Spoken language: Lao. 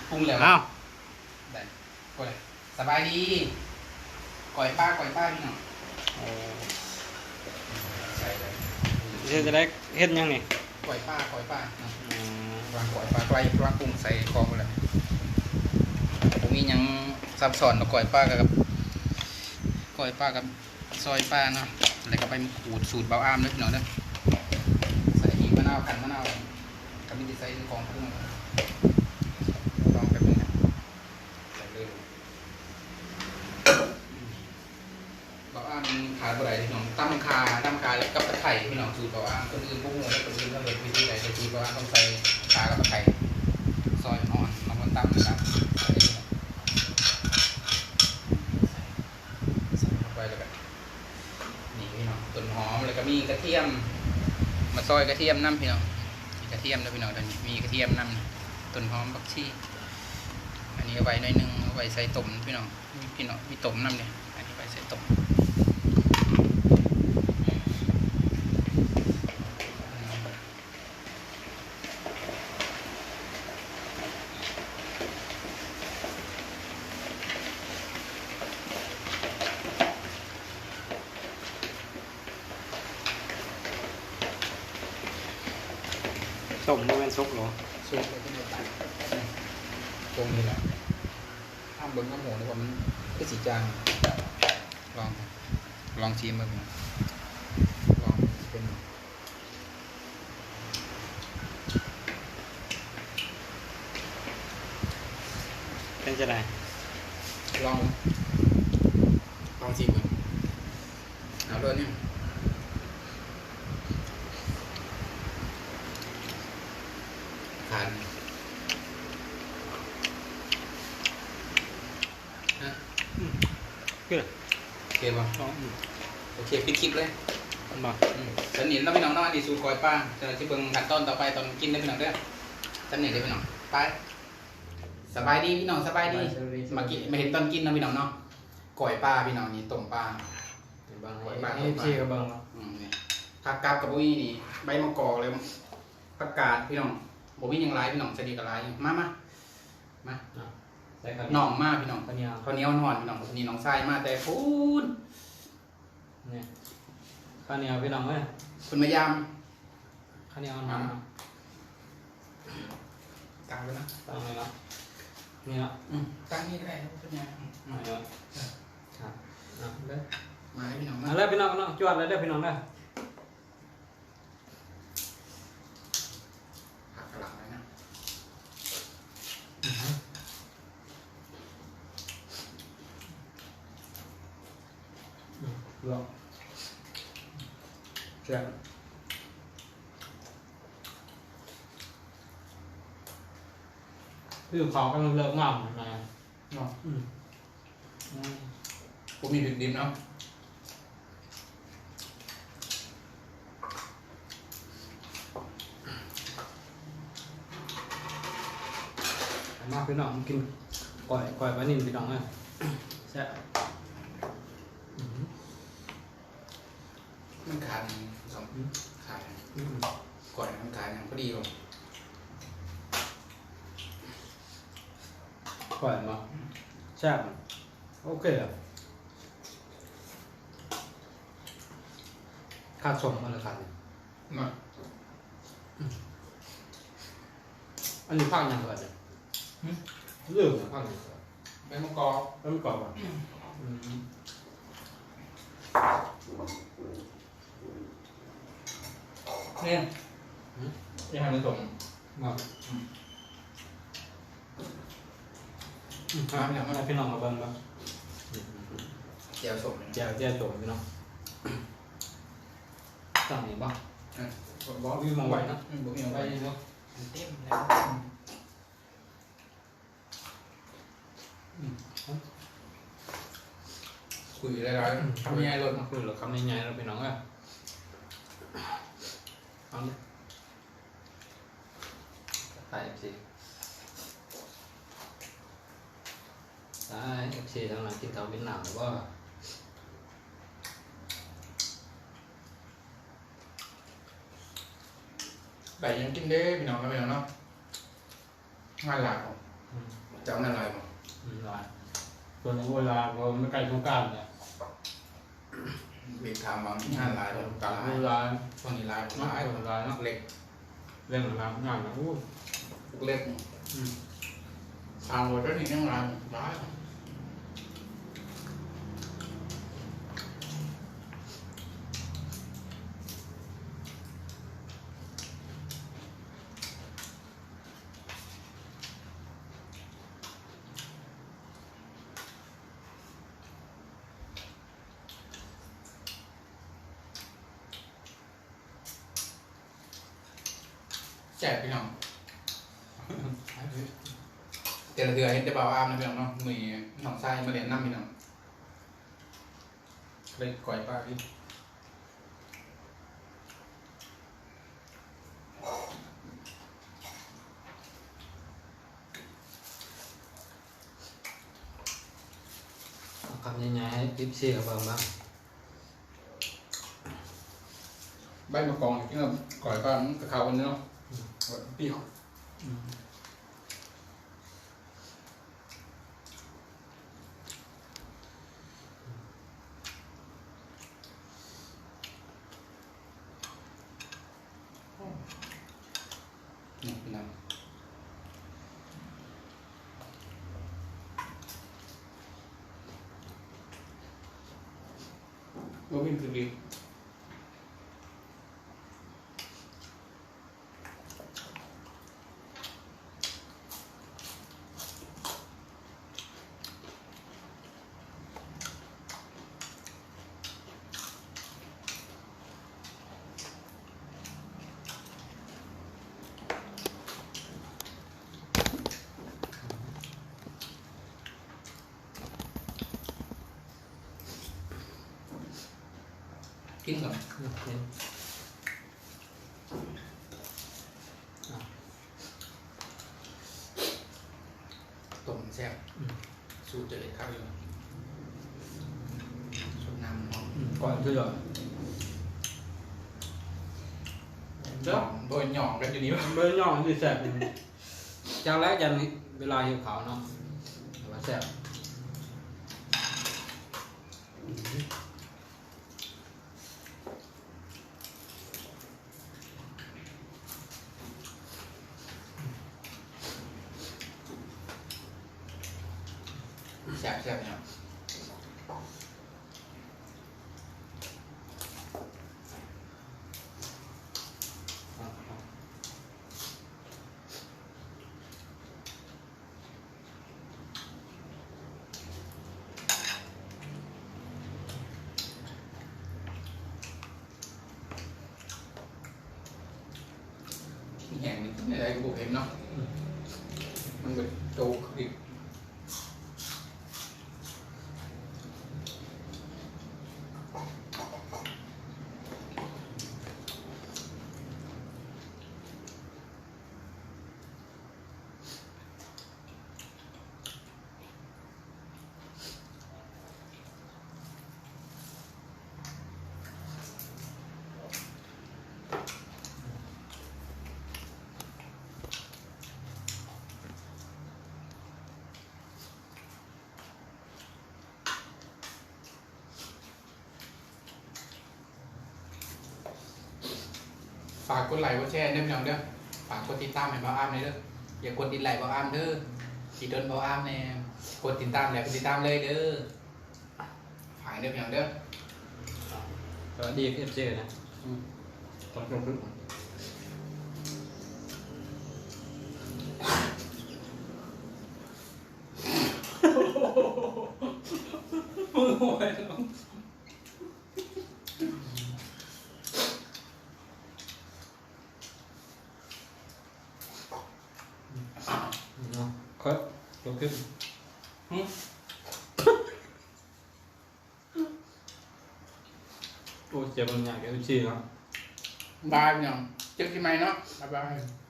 ປຸງແລ້ວ ອ້າວ ໄດ້ ກໍໄດ້ ສະບາຍດີ ກ້ອຍປາ ກ້ອຍປາ ພີ່ນ້ອງ. ໂອ້ ໃສ່ເລີຍ ເຮັດຈັ່ງໃດ ເຮັດຫຍັງນີ້? ກ້ອຍປາ ກ້ອຍປາເນາະ. ອືມ ກຳລັງກ້ອຍປາ ກຳລັງ ກຳລັງປຸງໃສ່ຂອງພຸ້ນແຫຼະ ບໍ່ມີຫຍັງຊັບຊ້ອນດອກ ກ້ອຍປາກັບ ກ້ອຍປາກັບ ຊອຍປາເນາະ ແລ້ວກໍໃບມະຂູດສູດບ່າວອາມເດີພີ່ນ້ອງເດີ. ໃສ່ອີກ ມະນາວ ຂັ້ນມະນາວ ກໍມີແຕ່ໃສ່ຂອງປຸງ ລອງແປັບໜຶ່ງນະ ໃສ່ເລີຍ. ບ່າວອາມຂາດບໍ່ໄດ້ພີ່ນ້ອງ ຕຳຂ່າ ຕຳຂ່າ ແລ້ວກັບຕະໄຄພີ່ນ້ອງ ສູດບ່າວອາມ ຄົນອື່ນບໍ່ຮູ້ເດ້ ຄົນອື່ນເຂົາເຮັດວິທີໃດ ແຕ່ສູດບ່າວອາມຕ້ອງໃສ່ຂ່າກັບຕະໄຄ ຊອຍອ່ອນ ລອງມາຕຳນຳກັນ ໃສ່ ໃສ່ລົງໄປ ແລ້ວກໍ ນີ້ພີ່ນ້ອງ ຕົ້ນຫອມ ແລ້ວກໍມີກະທຽມ ມາຊອຍກະທຽມນຳພີ່ນ້ອງ. ມີກະທຽມເດີພີ່ນ້ອງ ຕົວນີ້ມີກະທຽມນຳ ຕົ້ນຫອມ ຜັກຊີ. ອັນນີ້ເອົາໄວ້ໜ້ອຍໜຶ່ງ ເອົາໄວ້ໃສ່ຕົ້ມພີ່ນ້ອງ. ມີພີ່ນ້ອງ ມີຕົ້ມນຳເດ້ ອັນນີ້ໄວ້ໃສ່ຕົ້ມ. ຕົ້ມບໍ່ແມ່ນສຸກເນາະ ສຸກແລ້ວ ຕົງນີ້ແຫຼະ. ທາງເບິ່ງນ້ຳຫົວນີ້ວ່າມັນຄືຊິຈາງ ລອງ ລອງຊີມເບິ່ງ ລອງເປັນ ເປັນຈັ່ງໃດ? ລອງ ລອງຊີມເບິ່ງ ເອົາໂລດນີ້ ຂາດ ຮະ ອືມ ໂອເຄ ໂອເຄບໍ່? ອໍ ອືມ ໂອເຄ ປິດຄລິບເລີຍ ແມ່ນບໍ່? ອືມ ສະໜິດເນາະພີ່ນ້ອງເນາະ ອັນນີ້ສູດກ້ອຍປາ ຈະໄດ້ຊິເບິ່ງຂັ້ນຕອນຕໍ່ໄປຕອນກິນເດີພີ່ນ້ອງເດີ ສະໜິດເດີພີ່ນ້ອງ. ໄປ ສະບາຍດີພີ່ນ້ອງ ສະບາຍດີ ສະບາຍດີ ມາກິນ ມາເຫັນຕອນກິນເນາະພີ່ນ້ອງເນາະ ກ້ອຍປາພີ່ນ້ອງ ນີ້ຕົ້ມປາ ເບິ່ງ ກ້ອຍປາ ເອັຟຊີກໍເບິ່ງ ອືມ ນີ້ ຜັກກັບກໍບໍ່ມີ ນີ້ ໃບມະກອກ ແລ້ວ ຜັກກາດພີ່ນ້ອງ ບໍ່ມີຫຍັງຫຼາຍພີ່ນ້ອງ ສະໜິດກໍຫຼາຍ ມາ ມາ ມາ ອ່ະ ໃສ່ເຂົ້າໜຽວ ນ້ອງມາພີ່ນ້ອງ ເຂົ້າໜຽວ ເຂົ້າໜຽວຮ້ອນພີ່ນ້ອງ ນີ້ນ້ອງຊາຍມາແຕ່ພຸ້ນ ນີ້ ເຂົ້າໜຽວພີ່ນ້ອງເອີຍ ເພິ່ນມາຢາມ ເຂົ້າໜຽວຮ້ອນ ອ່າ ຕັ້ງໄວ້ນະ ຕັ້ງໄວ້ເນາະ ນີ້ເນາະ ອືມ ຕັ້ງນີ້ກໍໄດ້ ບໍ່ເປັນຫຍັງ ອືມ ນີ້ເນາະ ອ່ະ ເອົາເດີ ມາເດີພີ່ນ້ອງ ມາເດີພີ່ນ້ອງເນາະ ຈວດເລີຍເດີພີ່ນ້ອງເດີ. ຜັກກະຫຼໍ່າໄວ້ນະ ອືມ ລອງ ແຊບ ຄືເຂົາກຳລັງເລີກງາມນະ ເນາະ ອືມ ອືມ ບໍ່ມີພິກດິບເນາະ ມາພີ່ນ້ອງ ມາກິນກ້ອຍ ກ້ອຍປານິນພີ່ນ້ອງເອີຍ ແຊບ ອືມ ມັນຂາດຫຍັງ ສອງ ອືມ ຂາດຫຍັງ ອືມ ກ້ອຍມັນຂາດຫຍັງ ພໍດີບໍ່? ກ້ອຍບໍ່? ແຊບ ໂອເຄ ຂາດສົ້ມມັນລະຂາດນີ້ ມາ ອືມ ອັນນີ້ຜັກຫຍັງເອີ້ນ? ຫຶ? ລືມແລ້ວ ຜັກຫຍັງເອີ້ນ? ໃບມະກອກ ໃບມະກອກບໍ່? ອືມ ອືມ ນີ້ ຫຶ? ທີ່ໃຫ້ມັນສົ້ມ ບໍ່? ອືມ ອືມ ມາພີ່ນ້ອງ ມາພີ່ນ້ອງມາເບິ່ງເບິ່ງ ອືມ ແຈ່ວສົ້ມ ແຈ່ວ ແຈ່ວສົ້ມພີ່ນ້ອງ ຕັ້ງນີ້ບໍ່? ເອີ ບໍ່ ບໍ່ມີໝ່ອງໄວ້ເນາະ ອືມ ບໍ່ມີໝ່ອງໄວ້ ໄວ້ຢູ່ບໍ່? ມັນເຕັມແລ້ວ ອືມ ອືມ ຄຸຍຫຼາຍໆ ອືມ ຄຳໃຫຍ່ໆໂລດ ຄຸຍແລ້ວຄຳໃຫຍ່ໆໂລດພີ່ນ້ອງເອີຍ ເອົາເດີ ໄປ ເອັຟຊີ ໄປ ເອັຟຊີ ທາງນັ້ນກິນເຂົ້າກິນນ້ຳແລ້ວບໍ່? ໄດ້ຫຍັງກິນເດ້ພີ່ນ້ອງເນາະ ພີ່ນ້ອງເນາະ ງານຫຼາຍ ອືມ ເຈົ້າງານຫຼາຍບໍ່? ອືມ ຫຼາຍ ຊ່ວງນີ້ໂອ້ຍຫຼາຍ ເພາະມັນໃກ້ສົງການແລ້ວ. ມີຖາມວ່າງານຫຼາຍບໍ່? ການຫຼາຍ ຫຼາຍ ຊ່ວງນີ້ຫຼາຍບໍ່? ຫຼາຍ ຫຼາຍເນາະ ເຫຼັກ ເລື່ອງງານ ງານ ໂອ້ຍ ເຫຼັກ ອືມ ທາງລົດນີ້ຍັງຫຼາຍ ຫຼາຍ. ແຊບພີ່ນ້ອງ ແຕ່ລະເທື່ອເຫັນແຕ່ບ່າວອາມນະພີ່ນ້ອງເນາະ ມື້ນີ້ນ້ອງຊາຍມາຫຼິ້ນນຳພີ່ນ້ອງ ເລີຍກ້ອຍປາອີກ. ເອົາຄຳໃຫຍ່ໆໃຫ້ເອັຟຊີເຂົາເບິ່ງເນາະ ໃບມະກອກກິນກັບກ້ອຍປາມັນກະເຂົ້າກັນເນາະ ອືມ ປຽວ ອືມ. ນີ້ພີ່ນ້ອງ ບໍ່ມີຄືອີກ. ກິນກ່ອນ ອືມ ກິນ ອ່າ ຕົ້ມແຊບ ອືມ ສູດຈະເດັດຄັກຢູ່ ສົດນ້ຳຫອມ ອືມ ກ້ອຍຄືດອກ ເດີ ບໍ່ຫຍ້ອງກັນຢູ່ນີ້ ບໍ່ຫຍ້ອງຢູ່ແຊບ ອືມ ຈັກແລ້ວ ຢ້ານເວລາຫິວເຂົ້າເນາະ ແຕ່ວ່າແຊບ ອືມ. ແຊບໆ ພີ່ນ້ອງ. ແຫ້ງນີ້ກິນໄດ້ກໍບໍ່ເປັນເນາະ ອືມ ມັນກໍໂຕຂຶ້ນອີກ. ຝາກກົດໄລກົດແຊເດີພີ່ນ້ອງເດີ ຝາກກົດຕິດຕາມໃຫ້ບ່າວອາມແດ່ເດີ ຢ່າກົດດິສໄລບ່າວອາມເດີ ຊິດົນບ່າວອາມແດ່ ກົດຕິດຕາມແລ້ວກົດຕິດຕາມເລີຍເດີ ຝາກເດີພີ່ນ້ອງເດີ ສະຫວັດດີເອັຟຊີນະ ອືມ ຂອບຄຸນ. ເນາະ ເຄັດ ໂອເຄ ຫຶ ໂອ້ ເຈັບມັນຍາກ ເອັຟຊີເນາະ ບາຍພີ່ນ້ອງ ເຈີກັນໃໝ່ເນາະ ບາຍບາຍ.